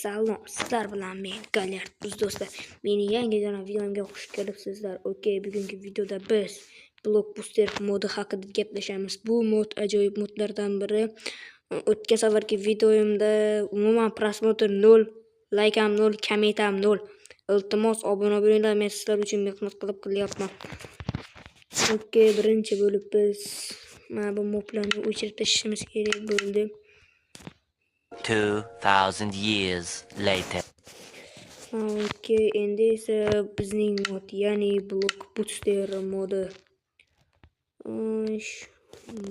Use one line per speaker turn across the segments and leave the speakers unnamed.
Salom, sizlar bilan men Galyard Uz do'stlar. Meni yangidan videomga xush kelibsizlar. Okey, bugungi videoda biz Blockbuster modi haqida gaplashamiz. Bu mod ajoyib modlardan biri. O'tgan safargi videomda umuman prosmotr 0, like ham 0, komment ham 0. Iltimos obuna bo'linglar, men sizlar uchun mehnat qilib qilyapman. Okey, birinchi bo'lib biz mana bu moblarni o'chirib tashlashimiz kerak bo'ldi.
2000 years later.
Okey, endi esa bizning mod, ya'ni Blockbuster modi.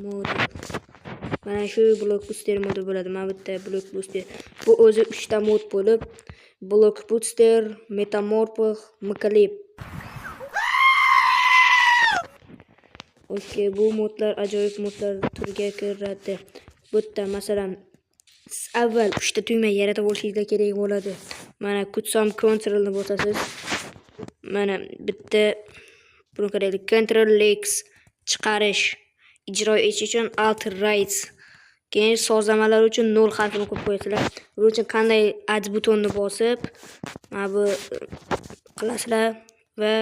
Mod. Mana shu Blockbuster modi bo'ladi. Mana bitta Blockbuster. Bu o'zi 3 ta mod bo'lib, Blockbuster, Metamorph, Mklip. Okey, bu modlar ajoyib modlar turiga kiradi. Bu yerda masalan avval 3 ta tugma yaratib olishingizlar kerak bo'ladi. Mana kutsam Ctrl ni bosasiz. Mana bitta buni qaraylik. Ctrl X chiqarish, ijro etish uchun Alt Right. Keyin sozlamalar uchun 0 harfini qo'yib qo'yasizlar. Buning uchun qanday add butonni bosib, mana bu qilasizlar va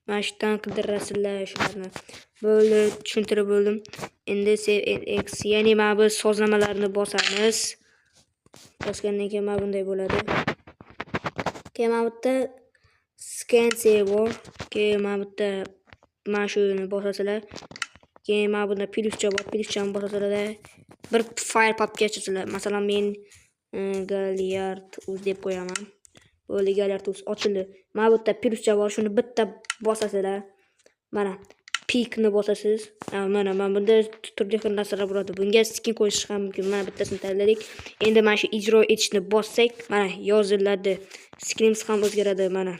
mana shu yerdan qidirasizlar shularni. Bo'ldi, tushuntirib bo'ldim. Endi save and X, ya'ni mana bu sozlamalarni bosamiz. Bosgandan keyin mana bunday bo'ladi. Keyin mana bu yerda scan save bor. Keyin mana bu yerda mana shuni bosasizlar. Keyin mana bunda plyuscha bor. Plyuschani bosasizlar, bir fayl papka ochasizlar. Masalan, men Galyard uz deb qo'yaman. Bo'ldi, Galyard uz ochildi. Mana bu yerda plyuscha bor. Shuni bitta bosasizlar. Mana pikni bosasiz. Mana bunda turli xil narsalar bo'ladi. Bunga skin qo'yish ham mumkin. Mana bittasini tanladik. Endi mana shu ijro etishni bossak, mana yoziladi. Skinimiz ham o'zgaradi mana.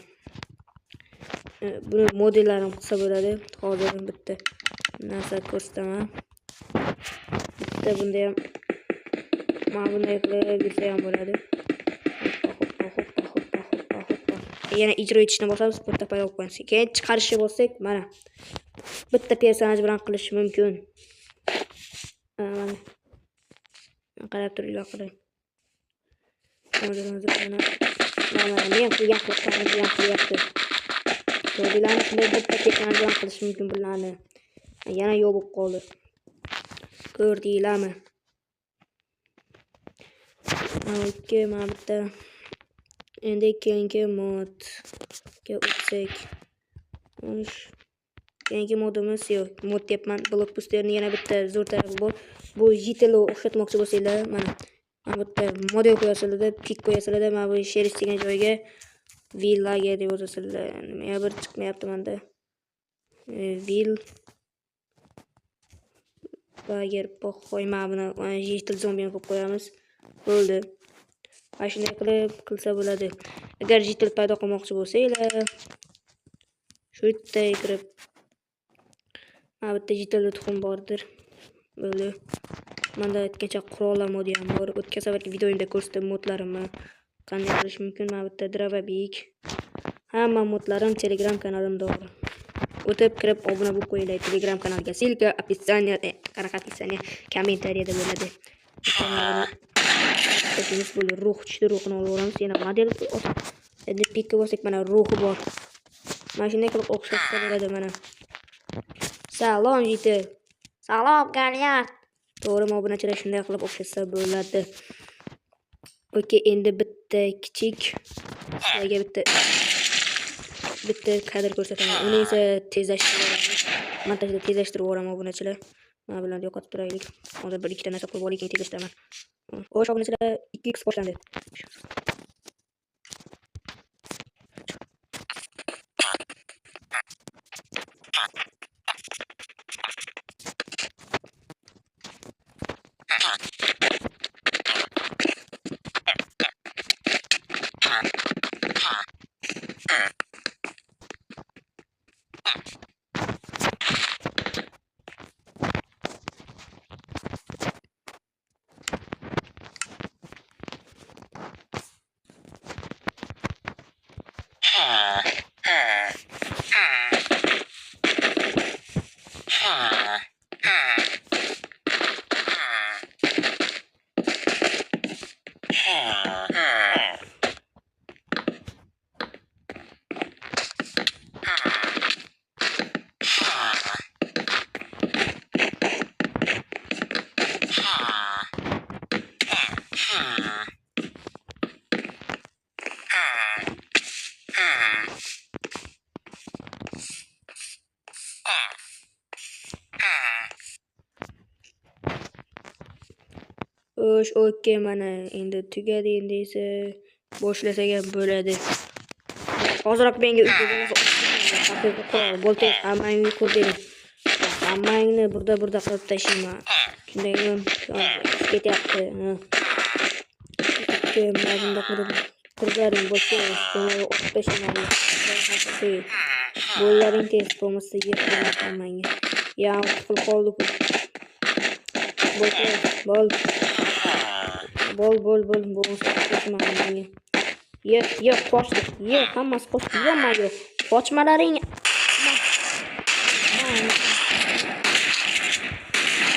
Buni modellarini qilsa bo'ladi. Hozir bitta narsa ko'rsataman. Bitta bunda ham mana bunday qilib yursa ham bo'ladi. Hoppa, hoppa, hoppa, hoppa, hoppa. Yana ijro etishni bosamiz, bitta paydo bo'lib qo'yamiz. Keyin chiqarishni bossak, mana bitta personaj bilan qilish mumkin. Mana. Qarab turinglar, qarang. Hozir, mana. Mana men qilgan qiliqlarni bilan qilyapti. Ko'rdinglarmi? Shunday bitta personaj bilan qilish mumkin bularni. Yana yo'q bo'lib qoldi. Ko'rdinglarmi? Okey, mana bitta. Endi keyingi modga o'tsak. Keyingi modimiz yo'q. Mod deyapman. Blockbusterning yana bitta zo'r tarafi bor. Bu JTL o'xshatmoqchi bo'lsanglar, mana bu yerda model qo'yasizlar, pik qo'yasizlar, mana bu sherish degan joyga villager deb yozasizlar. Nima bir chiqmayapti menda. Vil lager qo'y, mana buni JTL zombini qo'yib qo'yamiz. Bo'ldi. Mana shunday qilib qilsa bo'ladi. Agar JTL paydo qilmoqchi bo'lsanglar, shu yerda kirib mana bu yerda JTL tuxum bordir. Bo'ldi. Menda aytgancha qurollar modi ham bor. O'tgan safargi videomda ko'rsatdim modlarimni qanday qilish mumkin. Mana bu yerda dravabik. Hamma modlarim Telegram kanalimda bor. O'tib kirib obuna bo'lib qo'yinglar Telegram kanaliga. Ссылка описание, qanaqa описание, kommentariyada bo'ladi. Tashimiz bo'ldi. Ruh tushdi, ruhini olib olamiz. Yana model endi pikka bossak, mana ruhi bor. Mana shunday qilib o'xshatsa bo'ladi mana. Salom jiti. Salom Galyard. To'g'rimi obunachilar, shunday qilib o'xshatsa bo'ladi. Okey, endi bitta kichik sizlarga bitta kadr ko'rsataman. Uni esa tezlashtirib yuboraman. Montajda tezlashtirib yuboraman obunachilar. Mana bularni yo'qotib turaylik. Hozir bir ikkita narsa qilib olaylik, keyin tezlashtiraman. Xo'sh, obunachilar, 2x boshlandi. Xo'sh, okey, mana endi tugadi, endi esa boshlasak ham bo'ladi. Hozirroq menga uyga bo'lmasa bo'ldi, hammangni qurib bering. Hammangni burda-burda qilib tashlayman. Shunday ketyapti. Okey, mana bundoq qilib qurib bo'lsa, o'qib tashlayman. Bo'llaring tez bo'lmasa yer qilaman hammangni. Ya, qilib qoldi-ku. Bo'ldi, bo'l. Bo'l, bo'l, bo'l, bo'lmasa qochma. Ye, ye, qochdi. Ye, hammasi qochdi. Yema yo'q. Qochmalaring.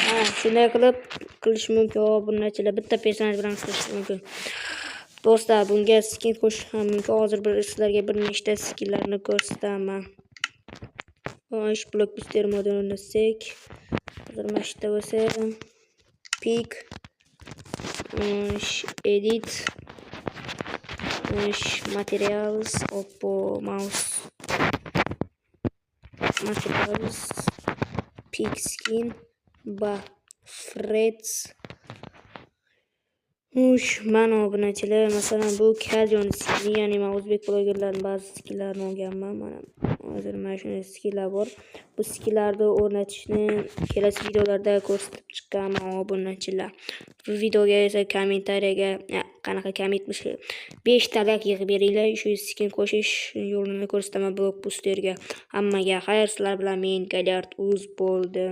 Ha, shunday qilib qilish mumkin. Obunachilar bitta personaj bilan qilish mumkin. Do'stlar, bunga skin qo'shish ham mumkin. Hozir bir sizlarga bir nechta skinlarni ko'rsataman. Xo'sh, blok booster modini o'rnatsak. Hozir mana shu yerda bo'lsa, pick, edit, materials, oppo mouse, materials, pick skin, ba frets. Xo'sh, mana obunachilar, masalan, bu Kajon skini, ya'ni men o'zbek blogerlarining ba'zi skinlarini olganman. Mana hozir mana shunday skinlar bor. Bu skinlarni o'rnatishni kelasi videolarda ko'rsatib chiqaman obunachilar. Bu videoga esa kommentariyaga qanaqa kommentmish 5 ta like yig'ib beringlar, shu skin qo'shish yo'lini ko'rsataman blok boosterga. Hammaga xayr, sizlar bilan men Galyard Uz bo'ldi.